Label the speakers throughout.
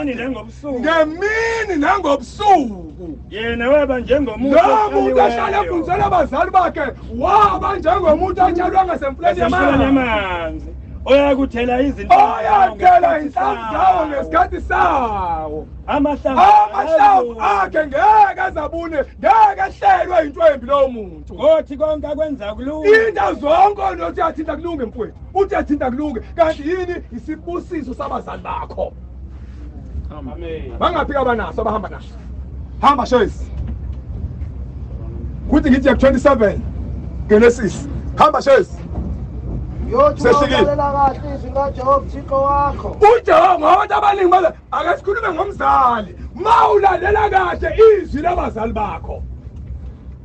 Speaker 1: Ngemini
Speaker 2: kakade
Speaker 1: nangobusuku.
Speaker 2: Ngemini nangobusuku.
Speaker 1: Yena waba njengomuntu
Speaker 2: Lo muntu ahlale
Speaker 1: otshaliweyo.
Speaker 2: efundisela abazali bakhe waba njengomuntu atshalwe ngasemfuleni
Speaker 1: Ngasemfuleni
Speaker 2: yamanzi.
Speaker 1: yamanzi. Oyakuthela izinhlamvu
Speaker 2: Oyathela
Speaker 1: ngesikhathi
Speaker 2: inhlamvu zawo
Speaker 1: sawo.
Speaker 2: ngesikhathi sawo.
Speaker 1: Amahlamvu
Speaker 2: Amahlamvu akhe ngeke azabune, ngeke ehlelwe into embi lowo muntu.
Speaker 1: Kothi konke akwenza kulunge.
Speaker 2: Into zonke onothi uyathinta kulunge mfowethu. Uthi uyathinta kulunge kanti yini isibusiso sabazali bakho.
Speaker 1: Amen.
Speaker 2: Bangaphi abanaso abahamba naso? Hamba shezi. Kuthi ngithi yak 27 Genesis. Hamba shezi.
Speaker 3: Uyothi
Speaker 2: Sehlikile.
Speaker 3: ulalela kahle izwi likaJehova uThixo wakho.
Speaker 2: UJehova ngoba abantu abaningi baze ake sikhulume ngomzali. Ma ulalela kahle izwi labazali bakho.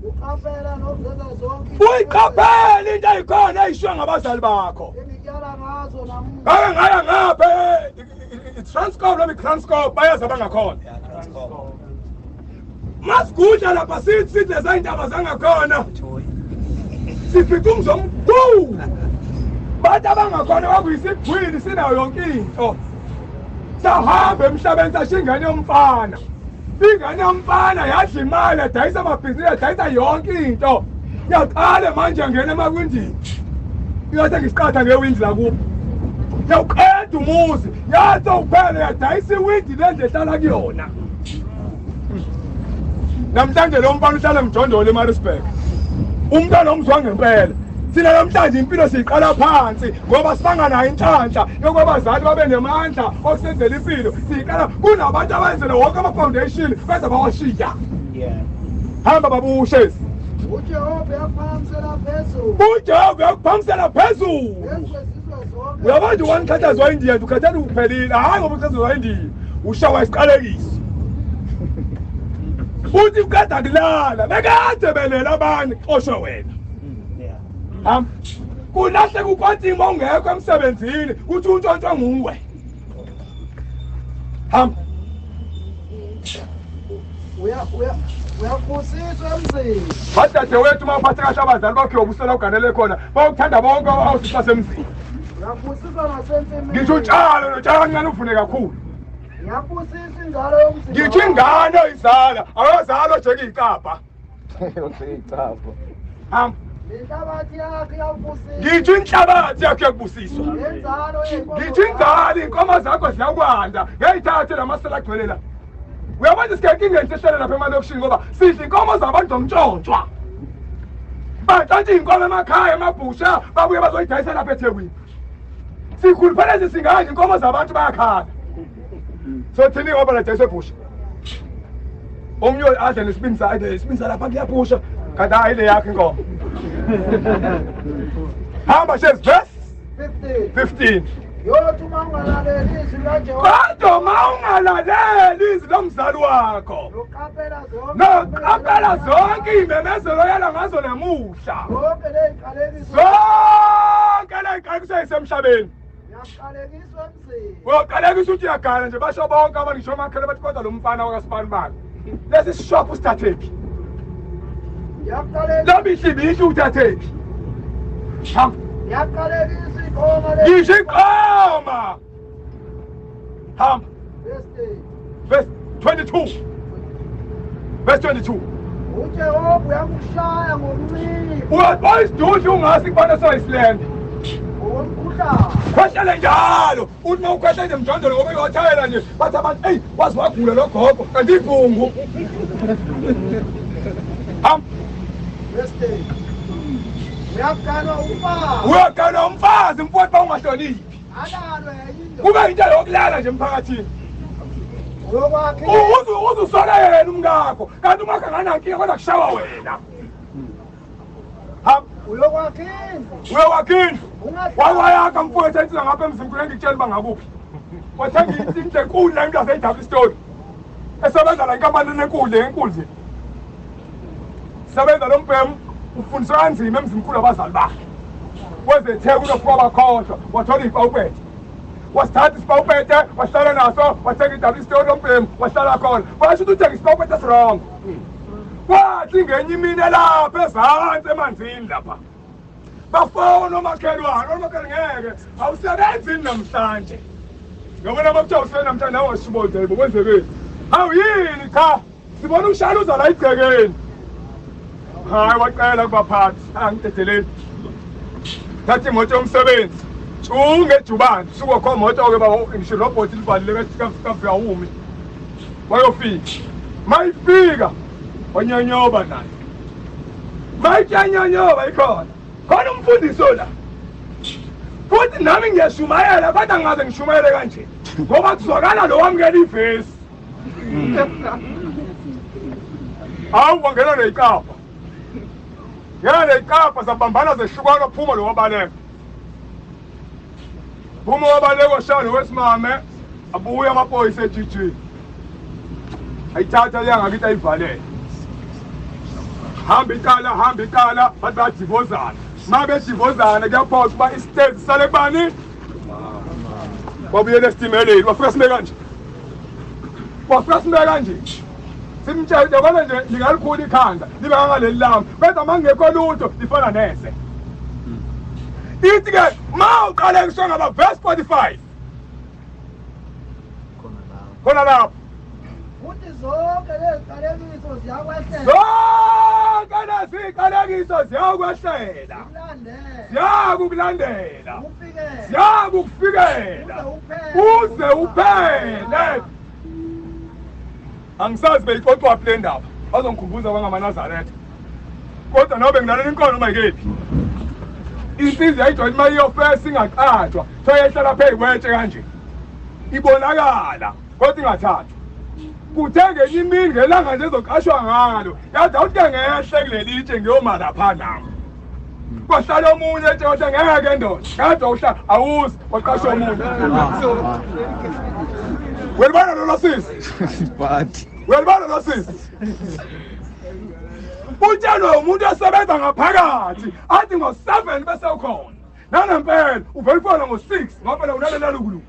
Speaker 3: Uqaphela nokuzenza zonke
Speaker 2: Uyiqaphele into ayikhona eyishiwe ngabazali bakho.
Speaker 3: engikuyala ngazo namuhla.
Speaker 2: Ngake ngaya ngapha i-Transcorp noma i-Transcorp bayazi abangakhona. Masigudla lapha sithi sithi leza indaba zangakhona. Sifica umzi omkhulu. Bathi abangakhona kwakuyisigwili sinayo yonke into. Sahamba emhlabeni sashiya ingane yomfana. Ingane yomfana yadla imali yadayisa amabhizinisi yadayisa yonke into. Yaqale manje ngena emakwindini. Iyothenga isiqatha ngewindi lakubo. Yawuqeda umuzi yathi uphele yadayisa iwindi lendlu ehlala kuyona. Namhlanje lo mfana uhlala emjondolo eMaritzburg. Umntwana omzwa ngempela. Thina namhlanje impilo siyiqala phansi ngoba sibanganayo inhlanhla yokuba abazali babe nemandla okusenzela impilo. Siyiqala kunabantu abenzele wonke ama-foundation bese bawashiya. Hamba babushezi.
Speaker 3: UJehova uyakuphakamisela phezulu.
Speaker 2: UJehova uyakuphakamisela phezulu.
Speaker 3: Phezu kwezizwe zonke.
Speaker 2: Uyabona nje wanikhathazwa iNdiya nje ukhathela uphelile. Hayi ngoba ukhathazwa iNdiya. Ushawa isiqalekiso. Uthi uqeda kulala bekade belela abanye xoshwe wena. Hamba. Kulahleka ukwatima ungekho emsebenzini kuthi untshontshwe nguwe. Hamba.
Speaker 3: Uya uya uyabusiswa emzini.
Speaker 2: Badadewethu uma uphathe kahle abazali bakho uyobusela uganele khona bayokuthanda bonke awusisi basemzini.
Speaker 3: Uyabusiswa nasensimini.
Speaker 2: Ngisho utshalo notshala kancane uvune kakhulu.
Speaker 3: Uyabusisa inzalo yomzimba.
Speaker 2: Ngisho ingane oyizala awuyozalwa jeke icabha. Hamba.
Speaker 3: Nenhlabathi yakho iyawubusisa.
Speaker 2: Ngisho inhlabathi yakho iyakubusiswa.
Speaker 3: Nenzalo yey'nkomo
Speaker 2: Ngisho inzalo iy'nkomo zakho ziyakwanda ngeyithathe lamasela agcwele la. Uyabona isikenkingeni sehlele lapha emalokishini ngoba sidla inkomo zabantu zomtshontshwa. Bathatha iy'nkomo emakhaya emabhusha babuye bazoyidayisa lapha eThekwini. Sikhuluphele nje singanje inkomo zabantu bayakhala. Sothini ngoba ladayiswa ebhusha. Omnye adle nesibindi sakhe, isibindi salapha kuyaphusha. Kanti hayi le yakho inkomo. Hamba shezi verse
Speaker 3: 15.
Speaker 2: 15.
Speaker 3: Yothi uma ungalaleli izwi likaJehova
Speaker 2: Kodwa uma ungalaleli izwi lomzali wakho
Speaker 3: noqaphela zonke
Speaker 2: noqaphela zonke iy'memezelo yala ngazo namuhla
Speaker 3: zonke ley'qalekiso
Speaker 2: zonke ley'qalekiso ey'semhlabeni
Speaker 3: uyaqalekiswa emzini.
Speaker 2: Uyoqalekisa ukuthi uyagana nje basho bonke abantu ngisho omakhelwane bathi kodwa lo mfana wakasibani bani lesi sishophu usithathephi
Speaker 3: Ngiyaqalekisa
Speaker 2: lo mihlibihle uthathephi hamba
Speaker 3: ngiyaqalekisa iqoma le.
Speaker 2: ngisho iqoma hamba
Speaker 3: Verse
Speaker 2: verse 22 verse 22
Speaker 3: uJehova uyakushaya ngomncipho
Speaker 2: uyabona isidudla ungasi kubona soyisilende
Speaker 3: ngokomkhuhlane.
Speaker 2: khwehlele njalo uthi uma ukhwehlele nje mjondolo ngoba uyothayela nje bathi abantu eyi waze wagula lo gogo kanti ibhungu hamba
Speaker 3: Verse 8. Uyakuganwa umfazi
Speaker 2: uyoganwa umfazi mfowethu uma ungahloniphi
Speaker 3: alalwe enye indoda.
Speaker 2: kube into yokulala nje emphakathini
Speaker 3: Uyokwakha
Speaker 2: uze uze usole yena umkakho kanti umakho anganankinga kodwa kushawa wena hamba
Speaker 3: uyokwakha indlu.
Speaker 2: Uyokwakha indlu
Speaker 3: Ungahlali.
Speaker 2: wawayakha mfowethu ensiza ngapha emzimkhulu engikutshela uba ngakuphi wathenga indlu enkulu la indlu yaseyidouble story esebenza la inkampani enkulu le enkulu nje sebenza lo mbhemu ufundiswe kanzima emzimkhulu abazali bakhe wezetheku unofuka bakhohlwa wathola iy'pawupete wasithatha isipawupete wahlala naso wathenga i-double story lombhemu wahlala khona washo ukuthi uthenga isipawupete esirongo kwathi ngenye imini elapha ezantsi emanzini lapha bafona omakhelwane omakhelwane ngeke awusebenzi namhlanje. Yabona uma kuthiwa usena mntana nawe washiboda yebo kwenzekeni? Hawu yini cha sibona umshana uza la igcekeni. Hayi wacela kubaphathi angidedeleni. Thatha imoto yomsebenzi. Tshunge ejubane suka kho moto ke baba ngisho robot livalile kafika umi. Wayofika. Mayifika wanyonyoba naye. Mayitshanyonyoba ikhona. Khona umfundisi la. Futhi nami ngiyashumayela kodwa ngaze ngishumayele kanje. Ngoba kuzwakala lo wamukela ivesi. Hawu wangena neyikapa. Ngena neyikapa zabambana zehlukana phuma lo wabaleka. Phuma wabaleka washaya lo wesimame abuye amaphoyisa e-GG. Ayithatha leya ngakithi ayivalele. Hamba icala hamba icala bathi bayadivozana. Ma bedivozana kuyaphosa ukuba isitezi sale kubani? Wabuyela esitimeleni wafika sime kanje. Wafika sime kanje. Simtshela yabona nje lingalikhula ikhanda libe kangaleli lami kodwa mangekho lutho lifana neze. Ithi ke ma uqale ngisho ngaba verse 45 khona lapho
Speaker 3: Futhi zonke lezi qalekiso ziyakwehlela.
Speaker 2: Zonke lezi qalekiso ziyakwehlela. Ziyakukulandela. Ziyakukufikela. Uze uphele. Angisazi beyixoxwaphi le ndaba. Bazongikhumbuza kwangamaNazaretha. Kodwa nobe ngilalela inkolo noma yikephi. Insizwa yayijwayele uma iyofesa ingaqatshwa. Kuthiwa yayihlala phezu kwetshe kanje. Ibonakala kodwa ingathathwa. Kuthe ngenye imini ngelanga nje ezoqashwa ngalo yathi awuthi ke ngehle kuleli itshe ngiyoma lapha nami. Kwahlala omunye etshe wathi ngeke ndoda kade uhlala awuzi waqashwa omunye. Uyalibona lolo sisi? Uyalibona lolo sisi? Utshelwe umuntu osebenza ngaphakathi athi ngo-7 bese ukhona. Nangempela uvela ufona ngo-6 ngoba phela unalela lukuluku.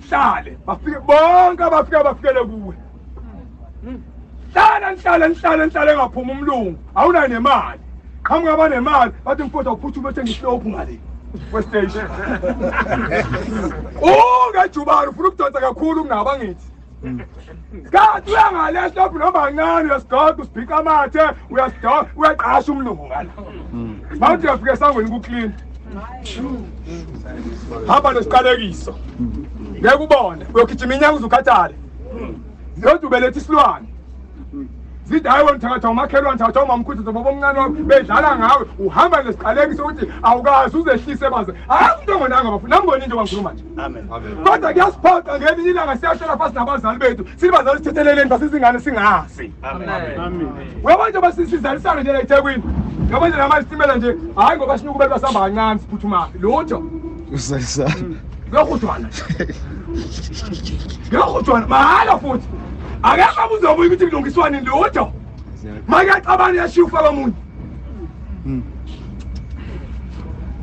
Speaker 2: Hlale bafike bonke abafike bafikele kuwe. Hlala nihlale nihlale nihlale engaphuma umlungu awunayo nemali. Qhamuka abanemali bathi mfowethu awuphuthume uthenge isilophu ngale kwestation. Ungejubane ufuna ukudonsa kakhulu kunabo angithi. Kanti uyangale esilophu noma kancane uyasigoda usibhica amathe uyasidoda uyaqasha umlungu ngala. Mawuthi uyafika esangweni kuclean. Hamba nesiqalekiso. Ngeke ubone uyogijima inyanga uze ukhathale. Ziyodwa ubeletha isilwane. Zithi hayi wena uthakatha umakhelwane uthakatha umamkhulu uthatha ubaba omncane wakho bedlala ngawe uhamba nesiqalekiso ukuthi awukazi uzehlise baze. Akekho umuntu ongonanga bafuna nami ngibona into bangikhuluma nje.
Speaker 1: Amen.
Speaker 2: Kodwa kuyasiphoqa ngelinye ilanga siyahlala phansi nabazali bethu sibazali sithetheleleni basizingane singazi.
Speaker 1: Amen.
Speaker 2: Uyabona njengoba sizalisana nje la eThekwini. Uyabona nje namanje isitimela nje hayi ngoba sinukubele basihamba kancane siphuthumaphi lutho.
Speaker 4: Usalisana.
Speaker 2: Kuyahujwana. Kuyahujwana mahala futhi. Akekho abuzobuya ukuthi kulungiswani lutho. Make axabana uyashiya ufaka omunye.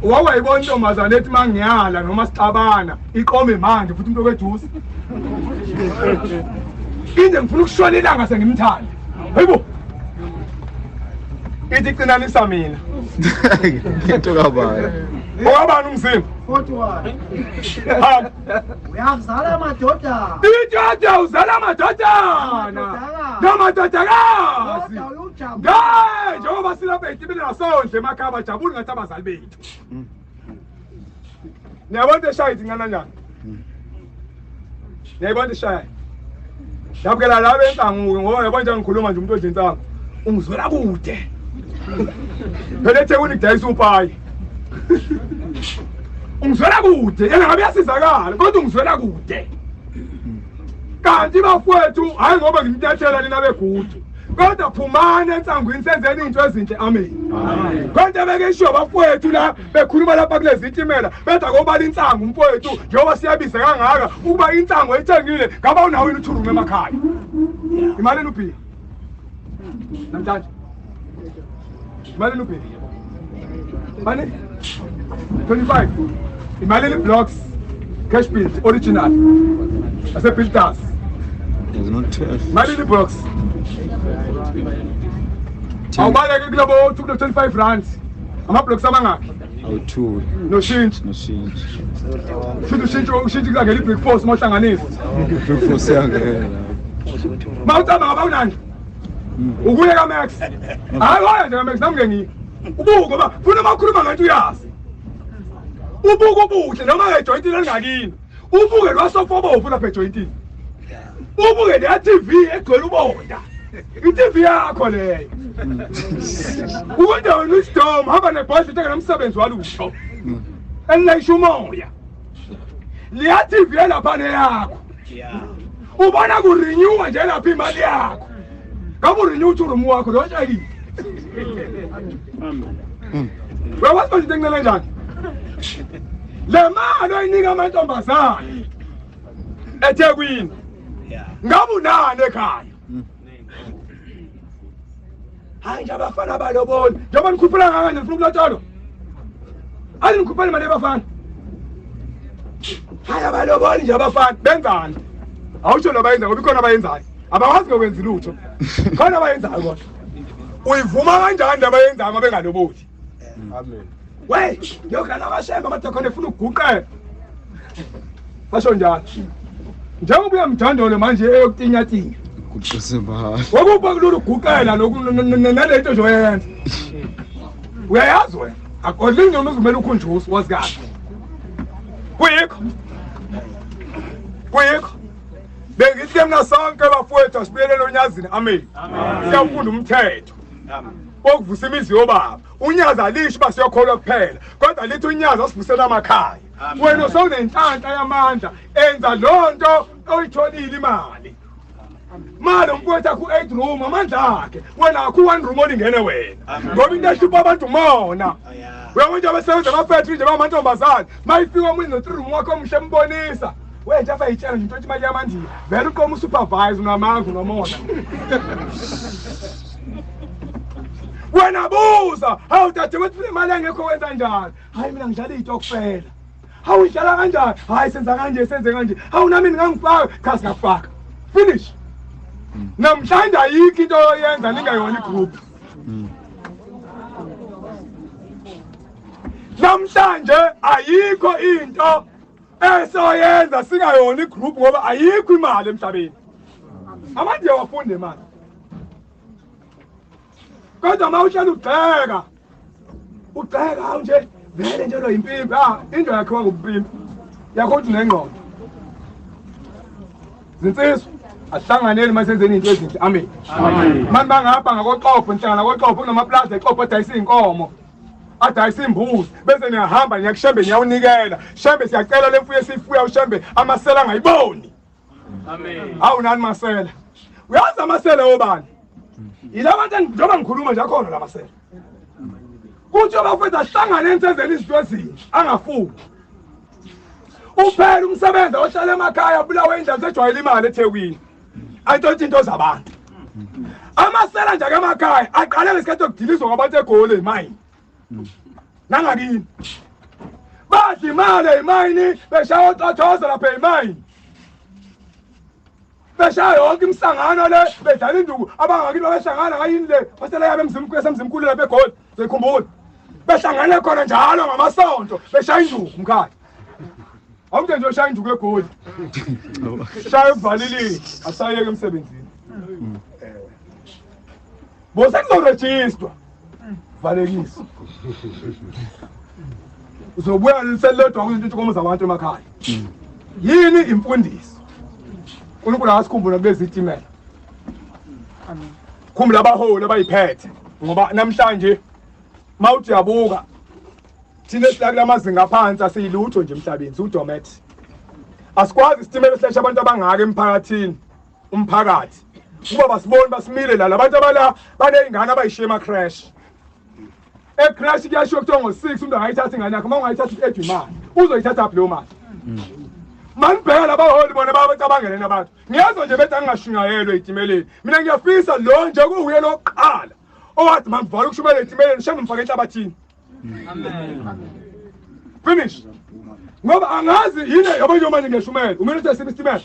Speaker 2: Wawayibona intombazane ethi mangiyala noma sixabana iqome manje futhi umuntu okwejuice. Inde ngifuna ukushona ilanga sengimthanda. Hayibo. Ithi cinanisa mina.
Speaker 4: Into kabani?
Speaker 2: Owabani umzimba?
Speaker 3: 41.
Speaker 2: Hamba.
Speaker 3: Uyakuzala amadodana.
Speaker 2: Ithi ade uzala amadodana. Namadodakazi.
Speaker 3: Kodwa uyujabula.
Speaker 2: Hey, njengoba silapha ey'timini nasondle emakhaya bajabuli ngathi abazali bethu. Niyabona into eshaya ithi ncane kanjani? Niyayibona into eshayayo? Yabukela la bensangu-ke ngoba yabona nje ngikhuluma nje umuntu odla insangu ungizwela kude. Phela eThekwini kudayisa upayi. Ungizwela kude, yena ngabe uyasizakala kodwa ungizwela kude. Kanti bafowethu hayi ngoba ngimnyathela nina begudu. Kodwa phumani ensangwini senzeni izinto ezinhle amen. Kodwa bekeshiwo bafowethu la bekhuluma lapha kulezi itimela bethi akobala insangu mfowethu njengoba siyabiza kangaka ukuba insangu oyithengile ngaba unawo yini uthurume emakhaya. Imali enubhiya. Namhlanje. Imali enubhiya. Mali 25. Imali blocks cash bill original. Ase builders.
Speaker 4: There's not 12.
Speaker 2: Malini box. Awubaleke kulobo 25 rand. Ama blocks amangaki?
Speaker 4: Awu-2
Speaker 2: Noshintshi.
Speaker 4: Noshintshi.
Speaker 2: Futhi ushintsho ushintsho kulangela i-Black Force uma uhlanganisa.
Speaker 4: Black Force yangena.
Speaker 2: Mawucabanga ngaba unani? Ukuye kaMax. Hayi waya nje kaMax nami ke ngiyi. Ubuke ngoba funa uma ukhuluma ngento uyazi. Ubuke ubuhle noma ejoyintini elingakini. Ubuke lwasofobofu lapha ejoyintini. Ubuke leya TV egcwele ubonda. I-TV yakho leyo. Ukwenza wena isidomu hamba nebhodlela into engenamsebenzi walutho. Elilayisha umoya. Leya TV elapha neyakho. Ubona kurenewa nje lapha imali yakho. Ngabe urenew uthi urumu wakho lo tshekile. Uyakwazi manje into encane kanjani? Le mali oyinika amantombazane eThekwini. Ngabe unani ekhaya? Hayi nje abafana baloboli. Njengoba nikhuphula ngaka nje nifuna ukulotsholwa. Ayi nikhuphela imali yabafana. Hayi abaloboli nje abafana benzani? Awusho lo bayenza ngoba ikhona abayenzayo. Abakwazi ngokwenza lutho. Khona abayenzayo kodwa. Uyivuma kanjani indaba abayenzayo uma bengaloboli?
Speaker 1: Amen.
Speaker 2: Wey, ngiyogana kwashembe amadoda khona efuna ukuguqela. Basho njalo. Njengoba uyamjandolo manje eyokutinyatinya.
Speaker 4: Guqise mahhala.
Speaker 2: Ngokuba kulula ukuguqela lokhu nalento nje oyenza. Uyayazi wena. Akodlingi noma uzumele ukhunjusi wazi kahle. Kuyikho. Kuyikho. Bengithi ke mina sonke bafowethu asibuyelele onyazini. Amen. Siyafunda umthetho. Wokuvusa imizi yobaba. Unyazi alisho uba siyokholwa kuphela, kodwa lithi unyazi asivusela amakhaya. Wena usewunenhlanhla yamandla, enza loo nto oyitholile imali. Mali umfowethu akhu 8 room amandla akhe, wena akhu 1 room olingene wena. Ngoba into ehlupha abantu umona. Uyabona nje abasebenza ama-factory nje bangamantombazane, mayifika omunye no 3 room wakhe omuhle embonisa. Wenja afa yitshela nje into imali yamandiya. Vele uqoma usupervisor unamanga unomona. Wena buza, hawu dadewethu imali engekho wenza njani? Hayi mina ngidlala iy'tokfela. Hawu idlala kanjani? Hayi senza kanje senze kanje. Hawu nami ngingangifaka, cha singakufaka. Finish. Namhlanje ayikho into oyenza ningayona igroup. Namhlanje ayikho into esoyenza singayona igroup ngoba ayikho imali emhlabeni. Abantu wafunda imali. Kodwa uma utshela ugxeka ugxeka hawu nje vele nje lo yimpimpi ah into yakhiwa ngobumpimpi yakho ukuthi unengqondo zinsizwa asihlanganeni uma senzeni into ezinhle amen mani bangapha ngakoxopho nihlangana koxopho kunamaplaza exopho adayisa iy'nkomo adayisa imbuzi bese niyahamba niyakushembe niyawunikela shembe siyacela le mfuyo esiyifuya ushembe amasela angayiboni. Amen. Hawu nani masela. Uyazi amasela obani? Yila bantu njengoba ngikhuluma nje akhona la masela. Kuthi abafethu ahlangane ensezeni izinto ezinhle angafuni. Uphela umsebenzi ohlala emakhaya abulawe indlela sejwayele imali eThekwini. Ayintshontsha into zabantu. Amasela nje emakhaya aqale ngesikhathi sokudilizwa kwabantu eGoli emayini. Nangakini. Badla imali emayini beshaya oxothoza lapha emayini. Beshaya yonke imisangano le bedlala induku abangakini babehlangana ngayini le basela yabe emzimkhulu esemzimkhulu lapha eGoli seyikhumbula. Behlangane khona njalo ngamasonto beshaya induku mkhaya. Awumuntu nje oshaya induku eGoli. Shaya uvalilile asayeke emsebenzini. Bo sekuzoregistwa. Valekisa. Uzobuya liselodwa kuzinto inkomo zabantu emakhaya. Yini imfundiso? uNkulunkulu akasikhumbule kulezi itimela. Amen. Khumbula abaholi abayiphethe ngoba namhlanje mawuthi uyabuka thina esila kulamazinga aphansi asiyilutho nje emhlabeni siwudomet. Asikwazi isitimela esilesha abantu abangaka emphakathini. Umphakathi kuba basiboni basimile la labantu abala baney'ngane abayishiye ema-crash e-crash kuyashiwo kuthiwa ngo-6 umuntu angayithatha ingane yakho uma ungayithatha u-ed imali uzoyithatha phi leyo mali manibheka labaholi bona babecabangele nabantu ngiyezwa nje bethi angingashunyayelwa ey'timeleni mina ngiyafisa lo nje kuwuye lokuqala owathi mangivala ukushumayela ey'timeleni shembe ngifake enhlabathini. Finish. Ngoba angazi yini yabo nje manje ngiyashumela. Umele uthi asibe isitimela.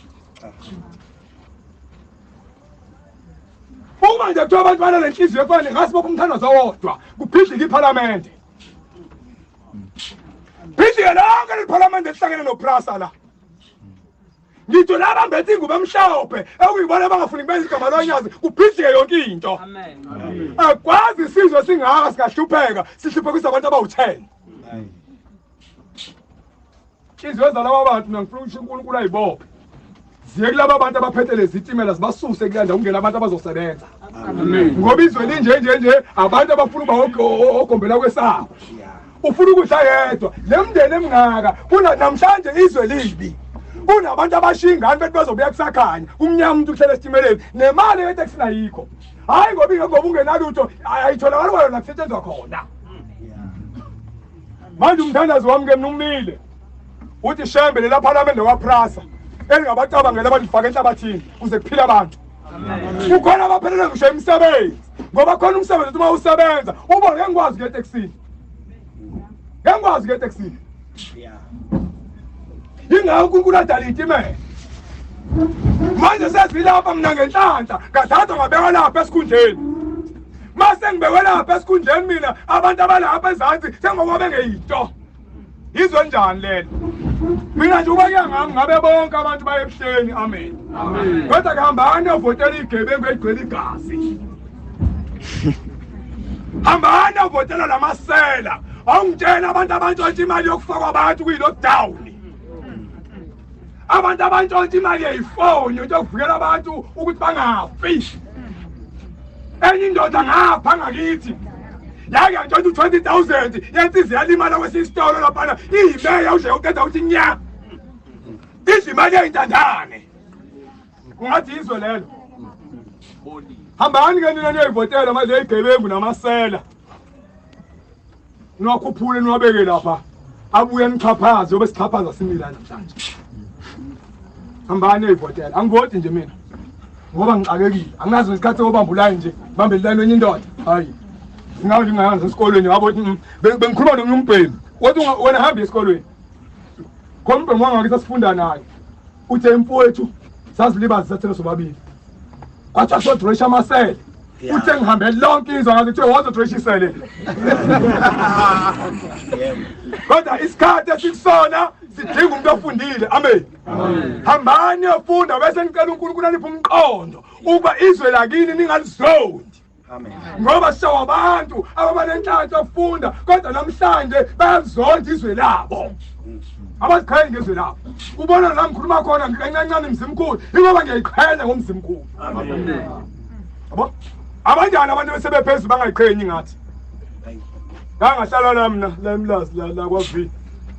Speaker 2: Uma nje kuthiwa abantu banale nhliziyo efana ngasibopha umthandazo owodwa kuphidlike iphalamende. Phindike lonke leliphalamende elihlangene noPrasa la. Ngitho laba mbethe ingubo emhlophe ekuyibona abangafuni kubenza igama lonyazi kuphindike yonke into.
Speaker 1: Amen.
Speaker 2: Akwazi isizwe singaka singahlupheka sihluphekisa abantu abawu-10. Inhliziyo zalaba bantu mina ngifuna ukuthi uNkulunkulu ayibophe. Ziye kulaba bantu abaphethe lezi zitimela zibasuse kulanda kungena abantu abazosebenza. Ngoba izwe linje nje nje abantu abafuna uba ogombela kwesabo. Ufuna ukudla yedwa. Le mndeni emngaka kuna namhlanje izwe libi. Kunabantu abashiya ingane bethi bazobuya kusakhanya. Kumnyama umuntu uhlele esitimeleni nemali yeteksi ayikho. Hayi ngoba ngoba ungenalutho ayitholakali kwayona kusetshenzwa khona. Manje umthandazo wami ke mina umile. Uthi shembe lela phalamende kwaPrasa elingabacabangela abalifaka enhlabathini kuze kuphile abantu. Kukhona abaphelele ngisho imisebenzi ngoba khona umsebenzi uthi uma usebenza ubone ngeke ngikwazi ukuya etekisini. Ngeke ngikwazi ukuya etekisini. Yingakho uNkulunkulu adala itimela. Manje sezilapha mina ngenhlanhla ngathathwa ngabekwa lapha esikhundleni. Mase ngibekwe lapha esikhundleni mina abantu abalapha ezansi sengoba bengeyinto. Izwe njani lelo? Mina nje uba kuya ngami ngabe bonke abantu baye ebuhleni amen. Amen. Kodwa kuhambani ovotela igebengu eligcwele igazi. Hambani ovotela lamasela. Awungitshela abantu abantshontsha imali yokufakwa abantu kuyi-lockdown. Abantu abantshontsha imali yeyifoni into yokuvikela abantu ukuthi bangafi. Enye indoda ngapha ngakithi yake yantshontsha u-20 000 yensizi yalimala kwesinye isitolo laphana iyimeya udle uqeda ukuthi nya idla imali yeyintandane ungathi izwe lelo hambani ke nina niyoyivotela manje leyigebengu namasela niwakhuphule niwabeke lapha abuye nixhaphaze yobe sixhaphaza simila namhlanje hambani niyoyivotela angivoti nje mina ngoba ngixakekile anginazo isikhathi sokubamba ulayini nje bambe ilayini wenye indoda hayi singabe ngingahanzi esikolweni ngabo bengikhuluma nomunye umbhemi wathi wena hambe esikolweni khona umbhemi wangakithi asifunda naye uthe mfowethu sazilibazisa thina sobabili kwathiwa sodresha amasele uthe ngihambe lonke izwe ngaze kuthiwe wazodresha isele kodwa isikhathi esikusona sidinga umuntu ofundile amen hambani yofunda bese nicela uNkulunkulu aniphe umqondo ukuba izwe lakini ningalizondi ngoba sishawa abantu ababanenhlanhla yokufunda kodwa namhlanje bayalizonda izwe labo abaziqhenyi ngezwe labo ubona la ngikhuluma khona ngikancancane mzimkhulu ingoba ngiyayiqhenya ngomzimkhulu yabo abanjani abantu besebephezulu bangayiqhenyi ngathi ngangahlala la mna la emlazi la la kwa-V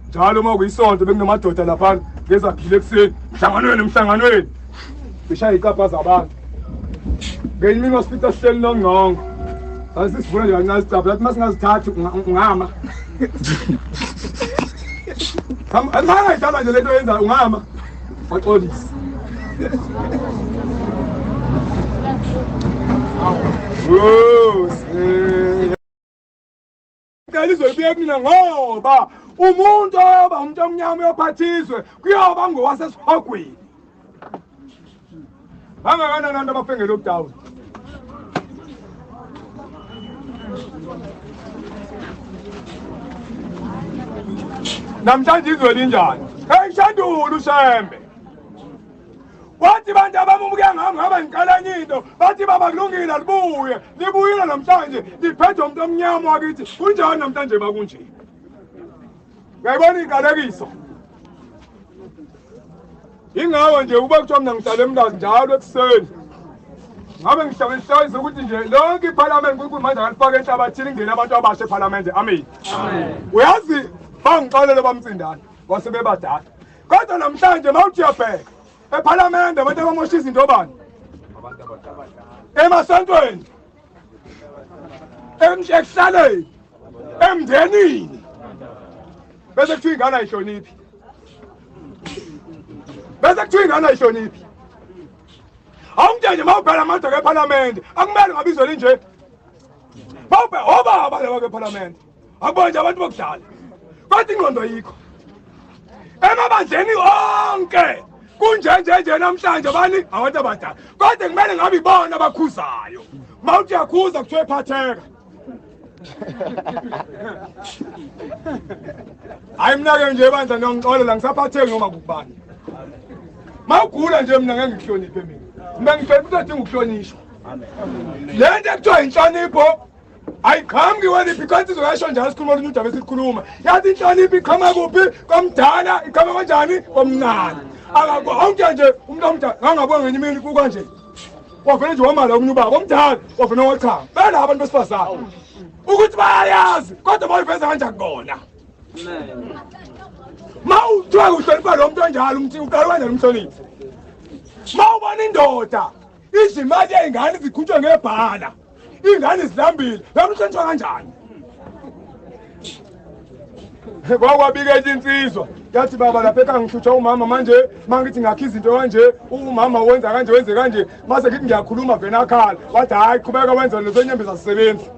Speaker 2: njalo uma kuyisonto bekunamadoda laphana ngezaphile ekuseni emhlanganweni emhlanganweni beshaya iy'cabha zabantu ngenye imini wasifica sihleli nongqongo sasisivuna nje kancane isicabha lathi uma singazithathi ungama angayidlala nje lento yenzayo ungama waxolisa Cela izwe libuye kumina ngoba umuntu oyoba umuntu omnyama uyophatha izwe kuyoba ngowasesihogweni. Bangakanani abantu abafe nge-lockdown? Namhlanje izwe linjani? Hey Shandulu uShembe. Wathi bantu abamumuke ngami ngaba ngiqala enye into bathi baba kulungile alibuye libuyile namhlanje liphethe umuntu omnyama wakithi kunjani namhlanje bakunje uyayibona iqalekiso ingawo nje uba kuthiwa mina ngihlala emlazi njalo ekuseni ngabe ngihlale ngihlawisa ukuthi nje lonke iphalamende uNkulunkulu manje akalifake enhlabathini ingene abantu abasha ephalamende amen uyazi bangixolele bamsindana kwase bebadala kodwa namhlanje mawuthi uyabheka ephalamende abantu abamosha izinto bani emasontweni ekuhlaleni emndenini bese kuthiwa ingane ayihloniphi bese kuthiwa ingane ayihloniphi awumtshele mawubhela amadoda ephalamende akumele ngabizwe linje mawubhe obaba laba bephalamende akubona nje abantu bokudlala kodwa ingqondo ayikho emabandleni onke kunje nje nje namhlanje bani abantu abadala kodwa kumele ngabe ibona abakhuzayo mawuthi uyakhuza kuthiwa ephatheka Hayi mina-ke nje bandla niyongixolela ngisaphatheki noma kukubani. Mawugula nje mina ngeke ngikuhloniphe mina. Mina ngihlonipha udinga ukuhlonishwa. Le nto ekuthiwa inhlonipho ayiqhamuki wena because izoyasho njalo sikhuluma olunye udaba esilukhuluma. Yathi inhlonipho iqhamuka kuphi? Komdala iqhamuka kanjani? Komncane. Akawonke nje umuntu omdala ngangabona ngenye imini kukanje. Wavele nje wamala omunye ubaba omdala wavele wachama. Bela abantu besifazane. Ukuthi bayayazi kodwa bayiveza kanjani kona. Ma uthiwa uhlonipha lo muntu onjalo umthi uqala kanjani umhloniphe? Ma ubona indoda idla imali yey'ngane zikhutshwe ngebhala iy'ngane zilambile lapho uhlonishwa kanjani? Kwakwabika enye insizwa yathi baba lapha ekhaya ngihlutshwa umama manje mangithi ngakha izinto kanje umama wenza kanje wenze kanje mase ngithi ngiyakhuluma vena akhala wathi hhayi qhubeka wenza lezo nyembezi azisebenzi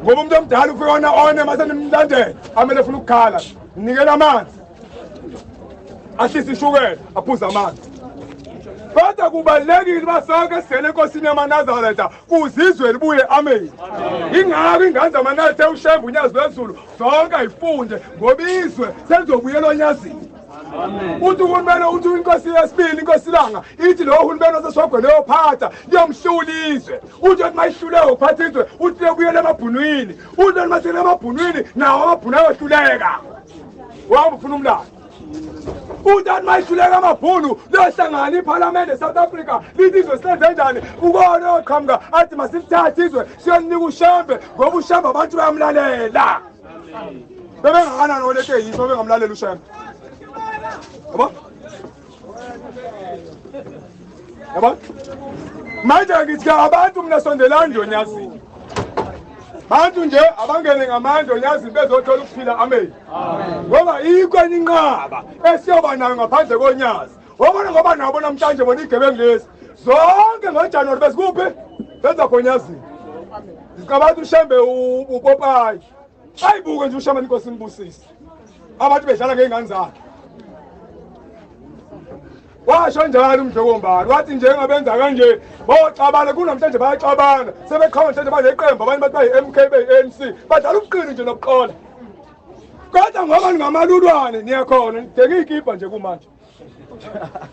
Speaker 2: ngoba umuntu omdala ufike ona one mase nimlandela amele funa ukukhala nikela amanzi ahlise ishukela aphuze amanzi kodwa kubalulekile uba sonke singene enkosini yamanazaretha kuzizwe libuye amen ingako ingane zamanazaretha ushembe unyazi lwezulu zonke ayifunde ngoba izwe selizobuyela onyazini uthi uhulumeni uthi inkosi yesibili inkosi ilanga ithi lowo hulumeni osesogweni oyophatha liyomhlula izwe uthi othi mayihluleke ukuphatha izwe uthi liyobuyela emabhunwini uthi othi masele emabhunwini nawo amabhunu ayohluleka wahamba ufuna umlando uthi athi mayihluleka amabhunu liyohlangana iphalamende e-south africa lithi izwe silenze njani ukona oyoqhamuka athi masilithathe izwe siyolinika ushembe ngoba ushembe abantu bayamlalela bebengakanani oleteyiso bebengamlalela ushembe yabo yabo manje ngithi ke abantu mina sondelani nje onyazini bantu nje abangene ngamandla onyazini bezothola ukuphila amen ngoba ikho enye inqaba esiyoba nayo ngaphandle konyazi wabona ngoba nabo namhlanje bona igebengu lezi zonke ngojanuwari bezikuphi benza khonyazini ngicabanga ukuthi ushembe upopayi ayibuke nje ushembe inkosi imbusise abantu bedlala ngey'ngane zakhe washo njalo umdlokombali wathi njengabenza kanje boxabana kunamhlanje bayaxabana sebeqhamuka namhlanje baneqembu abanye bathi bayi-m k bayi-a n c badlala ubuqili nje nobuqola kodwa ngoba ningamalulwane niyakhona nidenge iy'kibha nje kumanje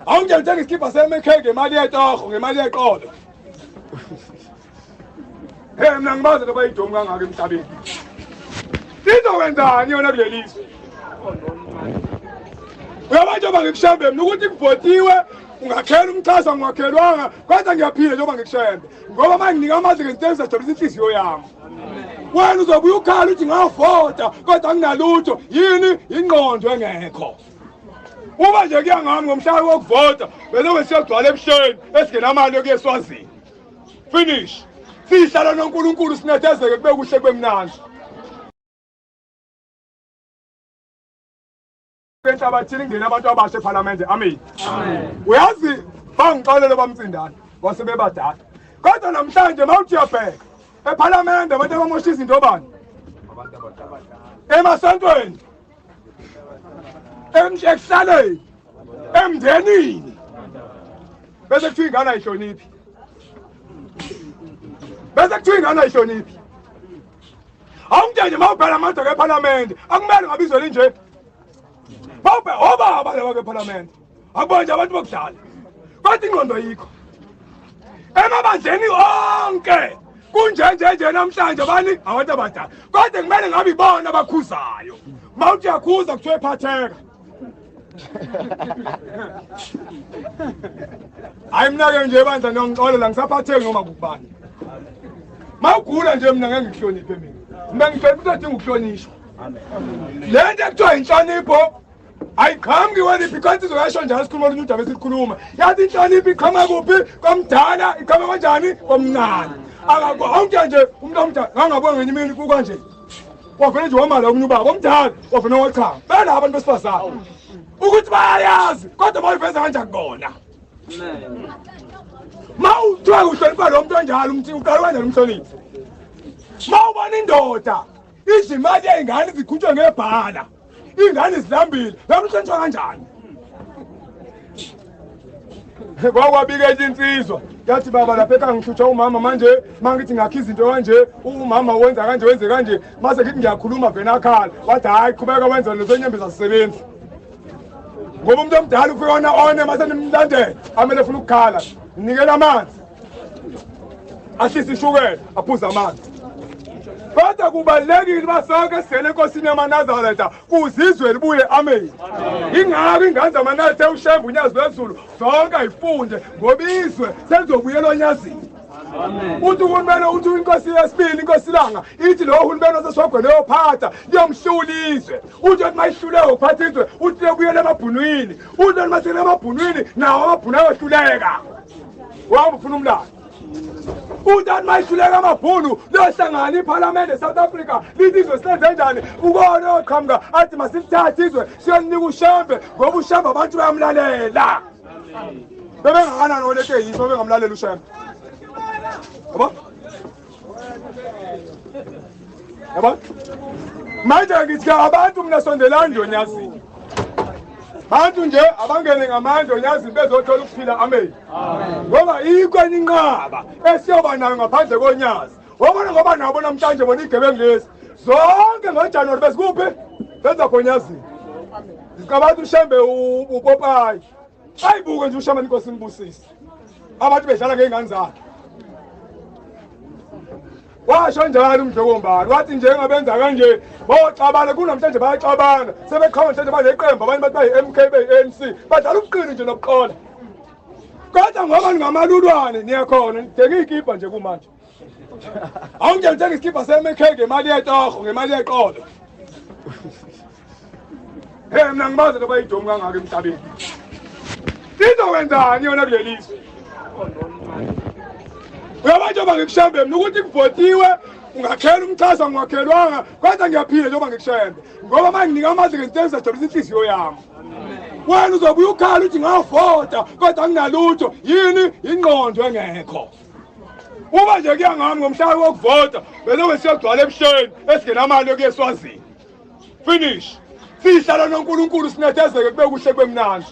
Speaker 2: awungitshela uthenga isikibha se-m k ngemali yetoho ngemali yeqolo Hey mina ngibazi loba idomu kangaka emhlabeni. Izokwenzani yona kuleli zwe? Uyabona njengoba ngikushembe mina ukuthi kuvotiwe ungakhela umxhaso ngingakhelwanga kodwa ngiyaphila njengoba ngikushembe ngoba uma nginika amandla ngezinto ezizajabulisa inhliziyo yami. Wena uzobuya ukhala uthi ngavota kodwa anginalutho yini ingqondo engekho. Uma nje kuya ngami ngomhla wokuvota bese siyogcwala ebuhleni esingenamali yokuya eSwazini. Finish. Sihlala noNkulunkulu sinethezeke kube kuhle kube mnandi. Enhlabathini ingena abantu abasha ePhalamende. Amen. Uyazi bangixolela bamcindana wase bebadala. Kodwa namhlanje mawuthi uyabheka ePhalamende abantu abamosha izinto bani? Emasontweni. Ekuhlaleni. Emndenini. Bese kuthiwa ingane ayihloniphi. Bese kuthiwa ingane ayihloniphi. Awumtshele mawubhela amadoda ePhalamende, akumele ngabizwe linje. Bawubhe obaba laba bePhalamende. Akubona nje abantu bokudlala. Kodwa ingqondo ayikho. Emabandleni onke kunje nje nje namhlanje bani abantu abadala. Kodwa kumele ngabe ibona abakhuzayo. Mawuthi uyakhuza kuthiwa ephatheka. Hayi mina-ke nje bandla niyongixolela ngisaphatheki noma kukubani. Mawugula nje mina ngeke ngikuhloniphe mina. Mina ngihlonipha udinga ukuhlonishwa. Le nto ekuthiwa inhlonipho ayiqhamuki wena because izoyasho njalo sikhuluma olunye udaba esilukhuluma. Yathi inhlonipho iqhamuka kuphi? Komdala iqhamuka kanjani? Komncane. Akawonke nje umuntu omdala ngangabona ngenye imini kukanje. Wavele nje wamala omunye ubaba omdala wavele wachama. Bela abantu besifazane. Ukuthi bayayazi kodwa bayiveza kanjani kona. Ma uthiwa uhlonipha lo muntu onjalo umthi uqala kanjani umhloniphe? Ma ubona indoda idla imali yey'ngane zikhutshwe ngebhala iy'ngane zilambile lapho uhlonishwa kanjani? Kwakwabika enye insizwa yathi baba lapha ekhaya ngihlutshwa umama manje mangithi ngakha izinto kanje umama wenza kanje wenze kanje mase ngithi ngiyakhuluma vena akhala wathi hhayi qhubeka wenza lezo nyembezi azisebenzi ngoba umuntu omdala ufike ona one mase nimlandela amele efuna ukukhala nikela amanzi ahlise ishukela aphuze amanzi kodwa kubalulekile uba sonke singene enkosini yamanazaretha kuzizwe libuye amen ingako ingane zamanazaretha ushembe unyazi lwezulu zonke ayifunde ngoba izwe selizobuyela onyazini uthi uhulumeni uthi inkosi yesibili inkosi ilanga ithi lowo hulumeni osesogwele yophatha liyomhlula izwe uthi othi mayihluleke ukuphatha izwe uthi liyobuyela emabhunwini uthi othi masele emabhunwini nawo amabhunu ayohluleka wahamba ufuna umlando uthi athi mayihluleka amabhunu liyohlangana iphalamende e-south africa lithi izwe silenze njani ukona oyoqhamuka athi masilithathe izwe siyolinika ushembe ngoba ushembe abantu bayamlalela bebengakanani oleteyiso bebengamlalela ushembe yabo yabo manje ngithi abantu mina sondelani nje onyazini bantu nje abangene ngamandla onyazini bezothola ukuphila amen ngoba ikho enye inqaba esiyoba nayo ngaphandle konyazi wabona ngoba nabo namhlanje bona igebengu lezi zonke ngojanuwari bezikuphi benza khonyazini ngicabanga ukuthi ushembe upopayi ayibuke nje ushembe inkosi imbusise abantu bedlala ngey'ngane zakhe washo njalo umdlokombani wathi njengabenza kanje boxabana kunamhlanje bayaxabana sebeqhamuka namhlanje baneqembu abanye bathi bayi-m k bayi-a n c badlala ubuqili nje nobuqola kodwa ngoba ningamalulwane niyakhona nidenge iy'kibha nje kumanje awunje ngithenga isikibha se-m k ngemali yetoho ngemali yeqolo Hey mina ngibazi loba idomu kangaka emhlabeni. Izokwenzani yona kuleli zwe? Uyabona njengoba ngikushembe mina ukuthi kuvotiwe ungakhela umxhaso ngiwakhelwanga kodwa ngiyaphila njengoba ngikushembe ngoba uma nginika amandla ngezinto ezizajabulisa inhliziyo yami wena uzobuya ukhala uthi ngavota kodwa nginalutho yini ingqondo engekho uma nje kuya ngami ngomhla wokuvota bezobe siyogcwala ebuhleni esingenamali yokuya eswazini finish sihlala noNkulunkulu sinethezeke kube kuhle kube mnandi